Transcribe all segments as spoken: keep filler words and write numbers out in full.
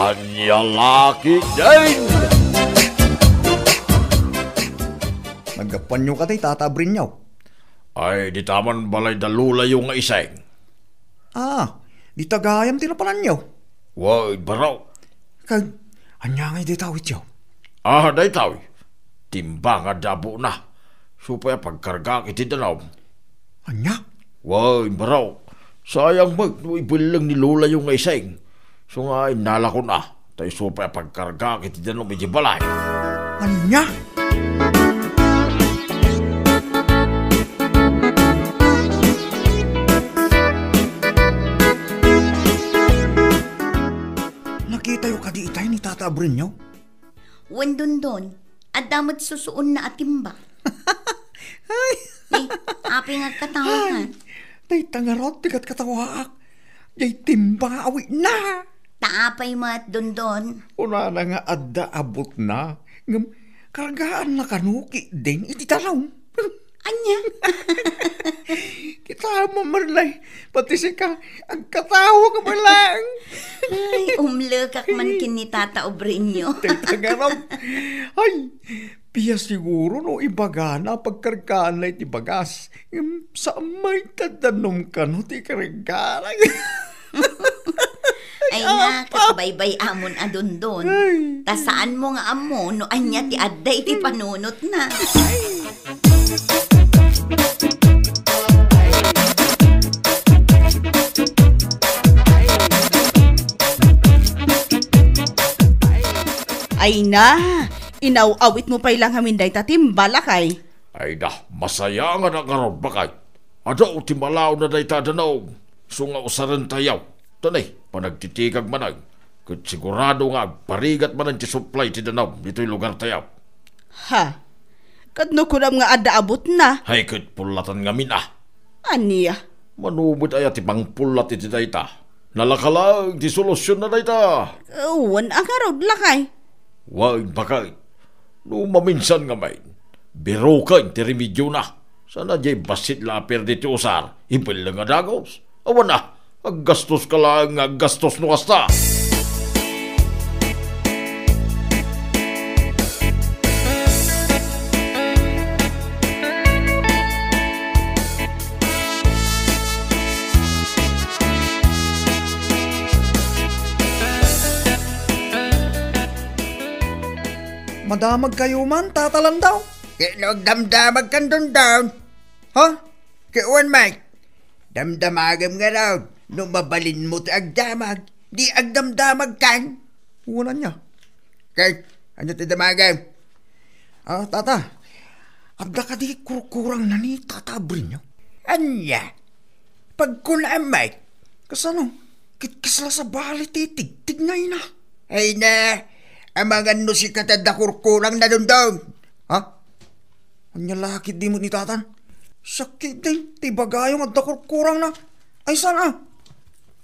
Ania la ketdin? Naggapuanyo kadi, Tata Brinyo? Ay, dita man balay da lolayo nga Iseng. Ah, dita gayam ti napananyo? Wen, baro. Kag, ania ngay dayta awityo? Ah, dayta. Timba nga adda abutna. Isu pay a pagkargaak iti danum. Ania? Wen, baro. Sayang met no ibelleng ni lolayo nga Iseng. Isu nga innalakon a, ta isu pay a pagkargaak iti danum iti balay. Ania? Nakitayo kadi itay ni Tata Abrinyo? Wen, Dondon, adda met susuonna a timba. Ay! Eh, apay nga agkatawakan? Ay, dayta ngarud ti katkatawaak. Jay timba nga awitna. Ta apay met, Dondon? Kunana nga adda abutna. Ngem, kargaanna kano ketdin iti danum. Ania? Kita mo, Merlay, pati sika, agkatawa ka pa lang. Ay, umlekak man ken ni Tata Obreño. Teka nga raw. Ay, pia siguro no ibagana, pagkargaanna iti bagas. Ngem, saan may taddanom kano ti kargana? Ay, nga, ket baybay-amon a Dondon. Ay. Ta saanmo nga ammo no ania ti adda iti panunotna. Ay na, inaw-awitmo pay la ngamin dayta timba, lakay. Ay da, masayanganak ngarud, baket. Adu ti malaw na dayta a danum. Isu nga usarentayo. Ta ni, panagtitikag manen, ket sigurado nga agparigat manen ti supply ti danum ditoy lugartayo. Ha? Ket no kunam nga adda abutna? Hay, ket pullatan ngamin a. Ania? Mano met aya ti pangpullat iti dayta? Nalaka laeng ti solusionna dayta. Wen a ngarud, lakay. Wen, baket. No maminsan ngamin, biroken ti remediona. Saan a diay bassit la a perdi ti usar, ibelleng a dagus. Awan a, aggastoska laeng nga aggastos no kasta. Madamagkayo man, Tata Landau? Ket no agdamdamagkan, Dondon? Ha? Ket wen met, damdamagem ngarud, no mabalinmo ti agdamag, di agdamdamagkan. Wen ania? Ket, ania ti damagem? Ah, Tata, adda kadi kurkurangna ni Tata Abrinyo? Ania? Pagkunam met. Kasano? Ket kasla sabali ti tigtignayna. Ay na, amangan no sika ti adda kurkurangna, Dondon. Ha? Ania la ketdi met ni Tatan? Siak ketdin, ti ibagayo nga adda kurkurangna. Ay, saan a?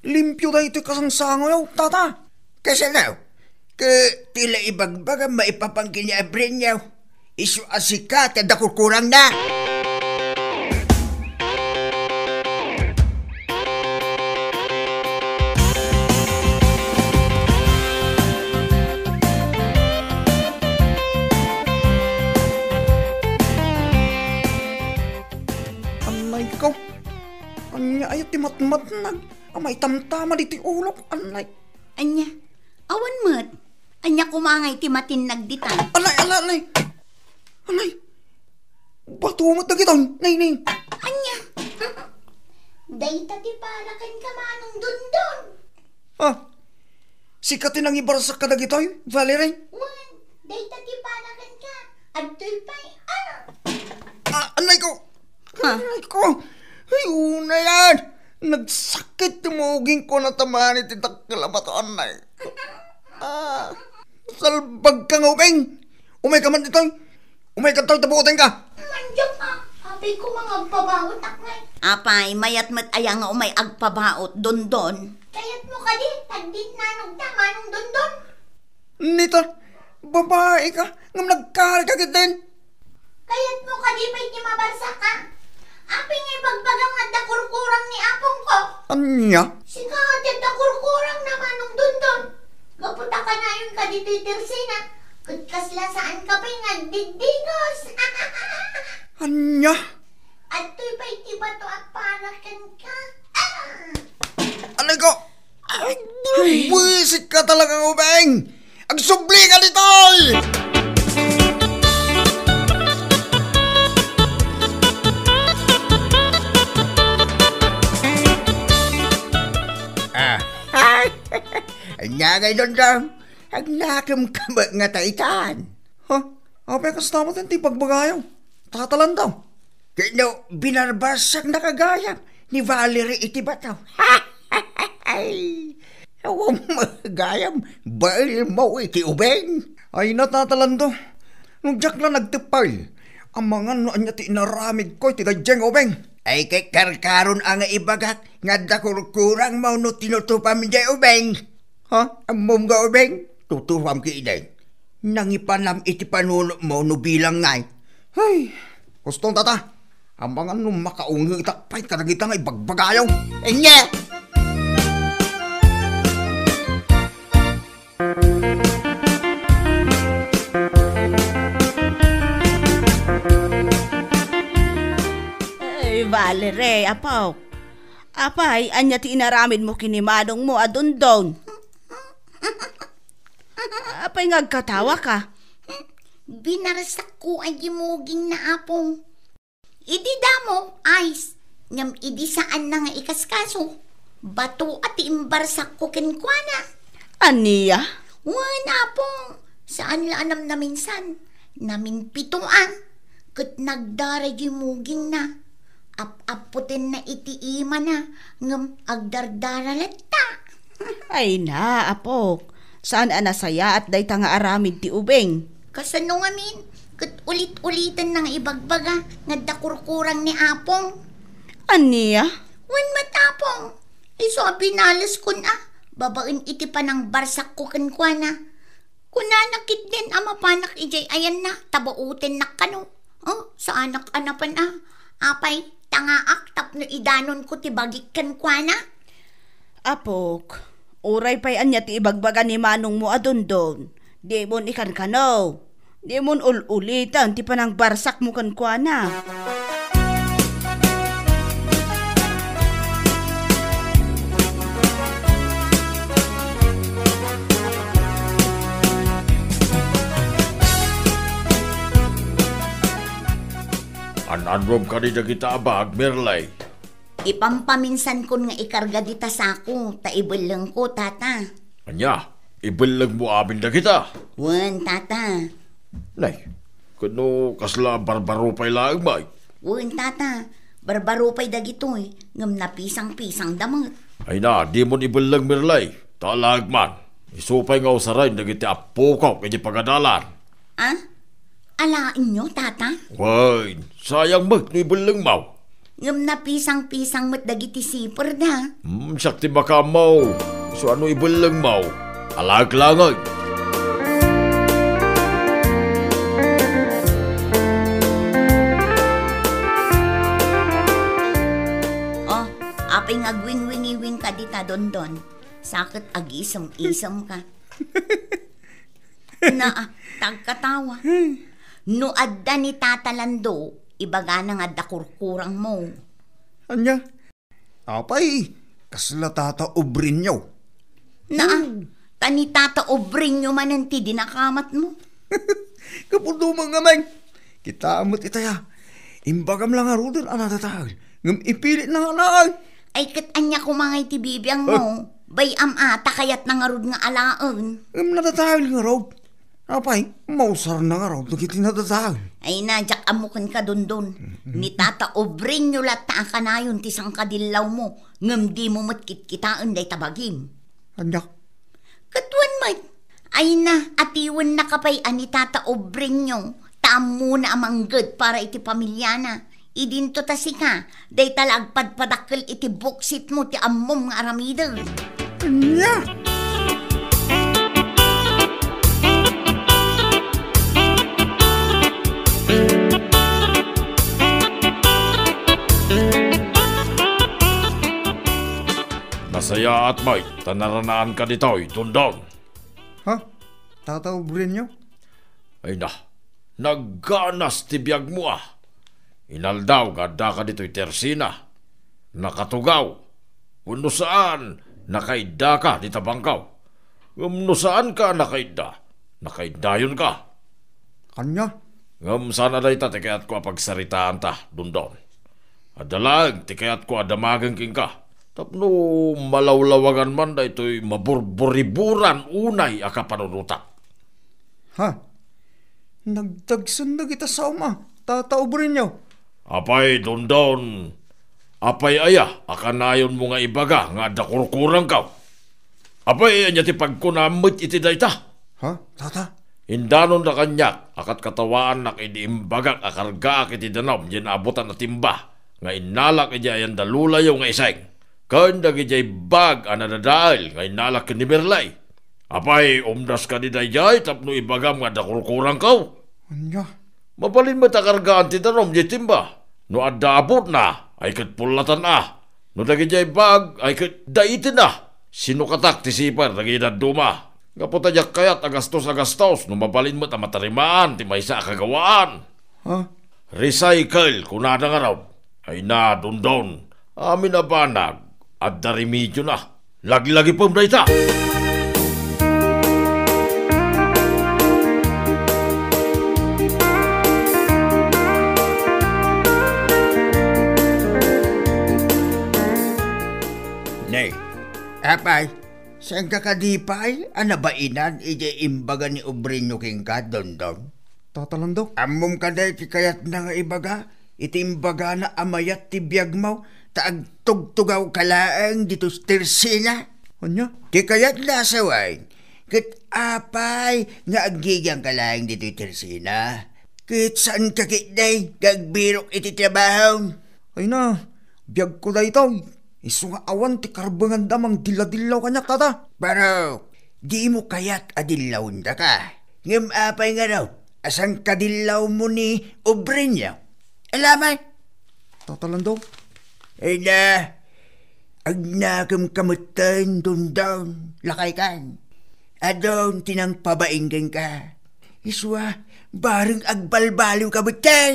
Limpio daytoy kasangsangoyo, Tata. Kasano? Ket ti la ibagbagam maipapan ken ni Abrinyo. Isu a sika ti adda kurkurangna. Annay ko. Ania aya ti matmatnag a maitamtama ditoy ulok, annay? Ania? Awan met. Ania koma ngay ti matinnag dita? Anay, anay, anay. Anay. Bato met dagitoy. Nay, nay. Ania? Dayta ti para kenka, Manong Dondon. Ah. Sika ti nangibarsak kadagitoy, Valerie? Wen, dayta ti para kenka. Adtoy pay, ah. Ah, anay ko. Ha? Ay ko, ay, unayan. Nagsakit ti mugingko, natamaan iti dakkel a bato, anay. Ah, salbagka nga ubing. Umayka man ditoy. Umayka ditoy, ta buotenka. Mandiak a, apay ko nga agpabaotak ngay. Apay, mayat met aya nga umay agpabaot, Dondon? Kayatmo kadi, tagdin nanogda, Manong Dondon? Nita, babai ka, ngem nagkarika ketdin. Kayatmo kadi pay ti mabarsaka? Apay nga ibagbagam nga adda kurkurang ni apongko? Ania? Sika ti adda kurkurangna, Manong Dondon. Gapu ta Iti tersina, ket kasla saan ka pay nga agdiddigos. Ania? Adtoy pay ti bato a para kenka. Ah! Anay ko? Ay, buwisit ka talaga, Ubeng! Agsubli ka ditoy! Ah. Ania ngay, Dondon? Agnakem ka met nga taitan. Ha? Apay, kasta met ti pagbagayo? Tatalan daw. Ket no, binarbarsak na kagayam ni Valerie iti bato. Ay, awan gayam, bael mo iti ubing. Ay, natatalan daw. No diak la nagteppay, amangan no ania ti inaramid ko iti daydiay nga ubing. Ay, ket karkaron a nga ibagak nga adda kurkurang mo no tinutupam diay ubing. Ha? Ammom nga ubing? Tutupam ki idi. Nangipanam iti panunotmo no bilang ngay. Hay, kuston tata. Amangan no makaungetak pay kadagita nga ibagbagayo. Enya! Ay, Valerie, apo. Apay, ania ti inaramidmo ken ni manongmo a Dondon? Apay nga agkatawaka? Binarsakko a yimugingna, Apong. Idi damo, ayos. Ngem idi saanna nga ikaskaso, bato a ti imbarsakko kenkuana. Ania? Wen, Apong, saan la a namnaminsan. Naminpito a. Ket nagdara yimugingna. Ap-apputenna iti imana, ngem agdardara latta. Ay na, apok. Saan a nasayaat dayta nga aramid ti ubing? Kasano ngamin? Ket ulit-ulitenna nga ibagbaga nga adda kurkurang ni Apong. Ania? Wen met, Apong. Isu a binaleskon a, babaen iti panangbarsakko kenkuana. Kunana ketdin a mapanak idiay ayanna, ta baotennak kano. Oh, saanak a napan a. Apay, tangaak tapno idanonko ti bagik kenkuana. Apok, uray pay ania ti ibagbaga ni manongmo a Dondon, dimon ikankano. Dimon ul-uliten ti panangbarsakmo kenkuana. An-annom kadi dagita a bag, Merlay? Ipampaminsankon nga ikarga dita sako, ta ibellengko, Tata. Ania, ibellengmo amin dagita? Wen, Tata. Nay, ket no kasla barbaro pay laeng, may? Wen, Tata. Barbaro pay dagitoy, ngem napisang-pisangda met. Ay na, dimon ibelleng, Merlay. Ta alaek man. Isu pay nga usaren dagiti appokok iti pagadalan. Ah? Alaenyo, Tata? Wen, sayang met no ibellengmo. Ngem napisang-pisang met dagiti siperda. Hmm, siak ti makaammo. Isu a no ibellengmo, alaek laeng. Oh, apay nga agwingwingiwing ka dita, Dondon? Sa ket agisem-isem ka. Naa, tagkatawa. No adda ni Tata Lando, ibagana nga adda kurkurangmo. Ania? Apay, kasla Tata Obrenyo. Naa, hmm, ta ni Tata Obrenyo manen ti dinakamatmo. Kapudo man ngamin. Kita met itaya. Imbagam la ngaruden a nadatael, ngem ipilit na nga alaen. Ay, ket ania koma ngay ti bibiangmo? Huh? Bay-am a, ta kayatna ngarud nga alaen. Ngem nadatael ngarud. Apay, mausarna ngarud dagiti nadatael. Ay na, diak ammo kenka, Dondon. Mhm. Ni Tata Obrenyo latta a kanayon ti sangkadillawmo, ngem dimo met kitkitaen dayta bagim. Ania? Ket wen met, ay na, atiwennaka pay a ni Tata Obrenyo, ta ammona a mangged para iti pamiliana. Idinto ta sika, dayta la agpadpadakkel iti buksitmo ti ammom nga aramiden. Ania? Nasayaat met ta naranaanka ditoy, Dondon. Ha? Tata Obreño? Ay na, nagganas ti biagmo a. Inaldaw nga addaka ditoy Tersina. Nakatugaw. Wenno saan, nakaiddaka dita bangkaw. Ngem no saanka a nakaidda, nakaiddayonka. Ania? Ngem saan a dayta ti kayatko a pagsaritaanta, Dondon. Adda laeng ti kayatko a damagen kenka, tapno malawlawagan man daytoy maburburiburan unay a kapanunotak. Ha? Nagdagsen dagita saom a, Tata Obreño. Apay, Dondon, apay aya a kanayonmo nga ibaga nga adda kurkurangkaw? Apay, ania ti pagkunam met iti dayta? Ha, Tata? Indanonda kaniak a katkatawaannak idi imbagak a kargaak iti danum diay naabutan a timba nga innalak idiay ayan da lolayo nga Iseng, ken dagidiay bag a nadadael nga innalak ken ni Merlay. Apay, umdas kadi daydiay tapno ibagam nga adda kurkurangkaw? Ania? Mabalin met a kargaan ti danum diay timba. No adda abutna, ay ket pullatan a. No dagidiay bag, ay ket daiten a. Sinukatak ti siper dagiti dadduma. Gapu ta diak kayat a gastos a gastos no mabalin met a matarimaan ti maysa a kagawaan. Ha? Recycle, kunada ngarud. Ay na, Dondon. Amin a banag, adda remediona. Laglagipem dayta. Ne, apay, saanka kadi pay a nabainan idiay imbaga ni Obreño kenka, Dondon? Tata Landong? Ammom kadi ti kayatna nga ibaga iti imbagana a mayat ti biagmo ta agtugtugawka laeng ditoy Tersina? Ania? Ti kayatna a sawen, ket apay nga aggigangka laeng ditoy Tersina? Ket saanka ketdi nga agbirok iti trabaho? Ay na, biagko daytoy. Isu nga awan ti karbenganda mangdilladillaw kaniak, Tata. Pero, dimo kayat a dillawendaka. Ngem apay ngarud a saanka dillawmo ni Obreño? Alamay. Tata Landong? Ay na, agnakemka metten, Dondon, lakaykan. Adun ti nangpabain kenka. Isu a, bareng agbalbaliwka metten.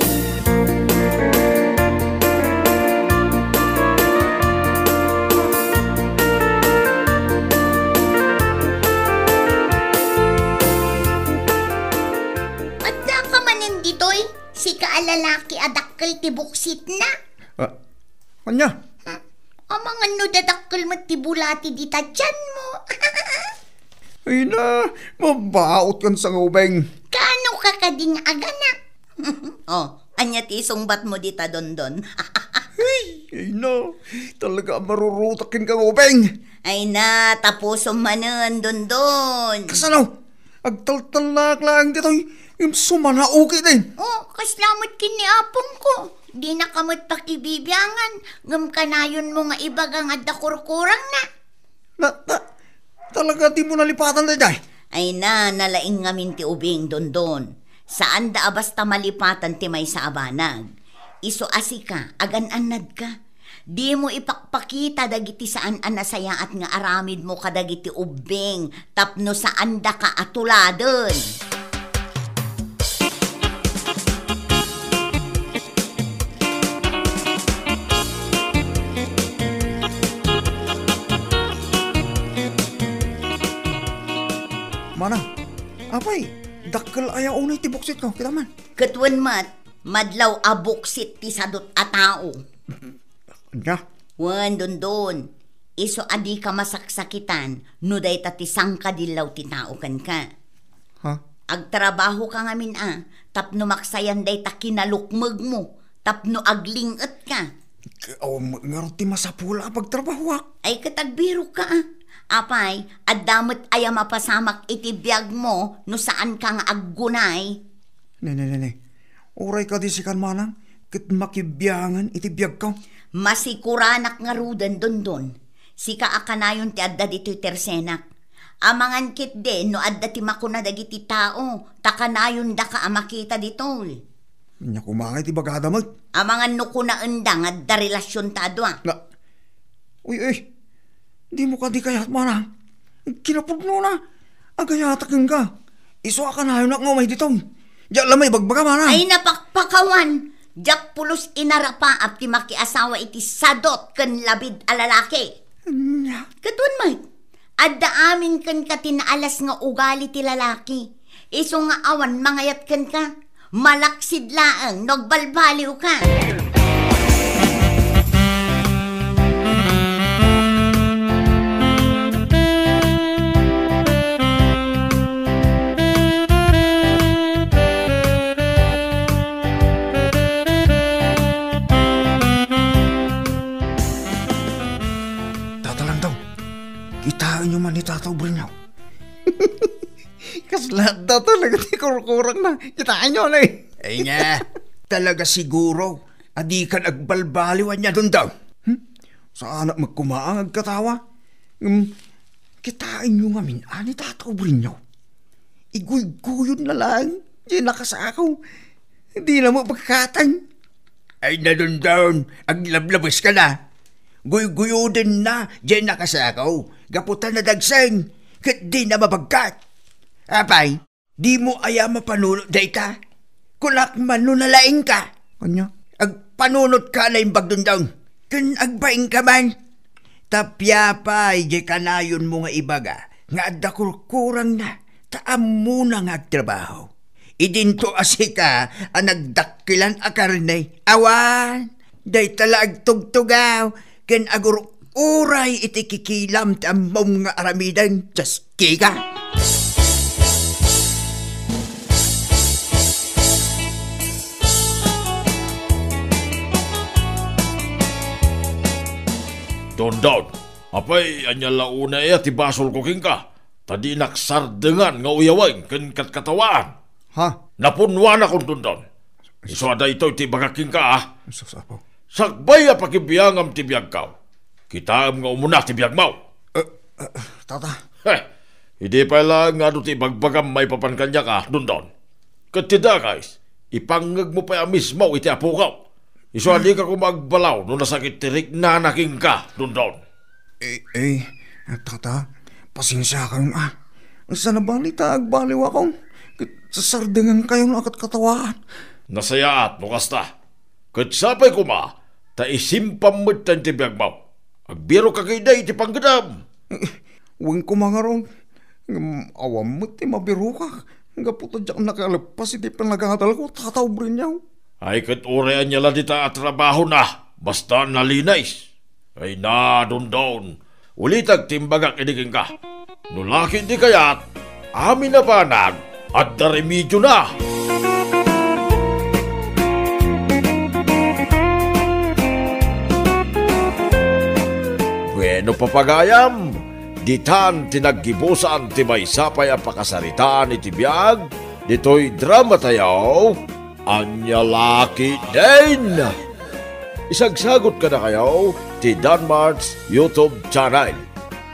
Addaka manen ditoy, sika a lalaki a dakkel ti buksitna? Ah, ania? Hmm, amangan no dadakkel met ti bulati dita tianmo. Ay na, mabaot kan sangubeng. Kaano ka kading aganak? Oh, ania ti isungbatmo dita, Dondon? Ay, ay na, talaga a marurutak ken kangubeng. Ay na, tapusom manen, Dondon. Kasano? Agtaltalnaak laeng ditoy, ngem sumanaok iti. Oh, kasla met ken ni apongko. Dinaka met pakibibiangan, ngem kanayonmo nga ibaga nga adda kurkurangna. Na, na, talaga dimo nalipatan daydiay? Ay na, nalaing ngamin ti ubing, Dondon. Saanda a basta malipatan ti maysa a banag. Isu a sika, agan-annadka. Dimo ipakpakita dagiti saan a nasayaat nga aramidmo kadagiti ubbing tapno saandaka a tuladen. Manang, apay, dakkel aya unay ti buksitko, kita man. Ket wen met, madlaw a buksit ti sadut a tao. Ania? Wen, Dondon, isu a dika masaksakitan no dayta ti sangkadillaw ti tao kenka. Ha? Agtrabahoka ngamin a, tapno maksayan dayta kinalukmegmo, tapno agling-etka. Awan met ngarud ti masapul a pagtrabahoak. Ay, ket agbirokka a. Apay, adda met aya mapasamak iti biagmo no saanka nga aggunay? Ne, ne, ne, ne. Uray kadi sikan manang, ket makibiangen iti biagko. Masikuranak ngaruden, Dondon. Sika a kanayon ti adda ditoy tersenak. Amangan ketdi no adda ti makuna dagiti tao, ta kanayondaka a makita ditoy. Ania koma ngay ti bagada met? Amangan no kunaenda nga adda relasionta a dua. Na, uy, uy, dimo kadi kayat manang? Kinapudnona, agayatak kenka. Isu a kanayonak nga umay diton. Diak la maibagbagam, ana. Ay, napakpakawan! Diak pulos inarapaap ti makiasawa iti sadot ken labid a lalaki. Ania? Ket wen met, adda amin kenka ti naalas nga ugali ti lalaki. Isu nga awan mangayat kenka, malaksid laeng no agbalbaliwka. Tata Langdong, kitaenyo man ni Tata Obrinyo. Kasla adda talaga ti kurkurangna. Kitaenyo, ne? Ay nga, talaga siguro a dikan agbalbaliw ania, Dondon. Hmm? Saanak met koma nga agkatawa. Ngem, kitaenyo ngamin, ani Tata Obrinyo. Iguyguyodna laeng, diay nakasako. Dina mabagkatan. Ay, na, Dondon, aglablabeska na. Guyguyodenna diay nakasako, gapu ta nadagsen, ket dina mabagkat. Apay, dimo aya mapanunot dayta? Kunak man no nalaingka. Ania? Agpanunotka a naimbag, Dondon, ken agbainka man. Tapno apay diay kanayonmo nga ibaga nga adda kurkurangna, ta ammona nga agtrabaho. Idinto a sika a nagdakkelan a karne, awan, dayta la agtugtugaw ken agur-uray iti kikilam ti ammom nga aramiden, Dios. Kika? Dondon, apay, ania la unay aya ti basolko kenka? Ta dinak sardengan nga uyawen ken katkatawaan. Ha? Napunnuanakon, Dondon. Isu a daytoy ti ibagak kenka, a. Sus, Apo. Sakbay a pakibiangam ti biagko, kitaem nga umuna ti biagmo. Eh, eh, Tata. Heh, idi pay laeng nga adu ti ibagbagam maipapan kaniak, a, Dondon. Ket ti dakes, ipangngegmo pay a mismo iti apoko. Isu a dika koma agbalaw no nasakit ti riknana kenka, Dondon. Eh, eh, Tata, pasensiakayon, a. Saan a bali ta agbaliwakon ket sasardengankayon a katkatawaan. Nasayaat no kasta. Ket sapay koma ta isimpam metten ti biagmo. Agbirokka ketdi iti panggedam. Eh, wen koma ngarud. Ngem awan met ti mabirokak gapu ta diak nakaileppas iti panagadalko, Tata Obrinyo. Ay, ket uray ania la dita a trabahona, basta nalinis. Ay na, Dondon, ulitek ti imbagak idi kenka. No la ketdi kayat, amin a banag, adda remediona. Bueno, papagayam, ditan ti naggibusan ti maysa pay a pakasaritaan iti biag ditoy dramatayo, Ania la ketdin. Isagsagot kadakayo ti Danmart's YouTube channel.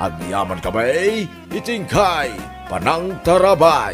Agyamankami iti inkay panangtarabay.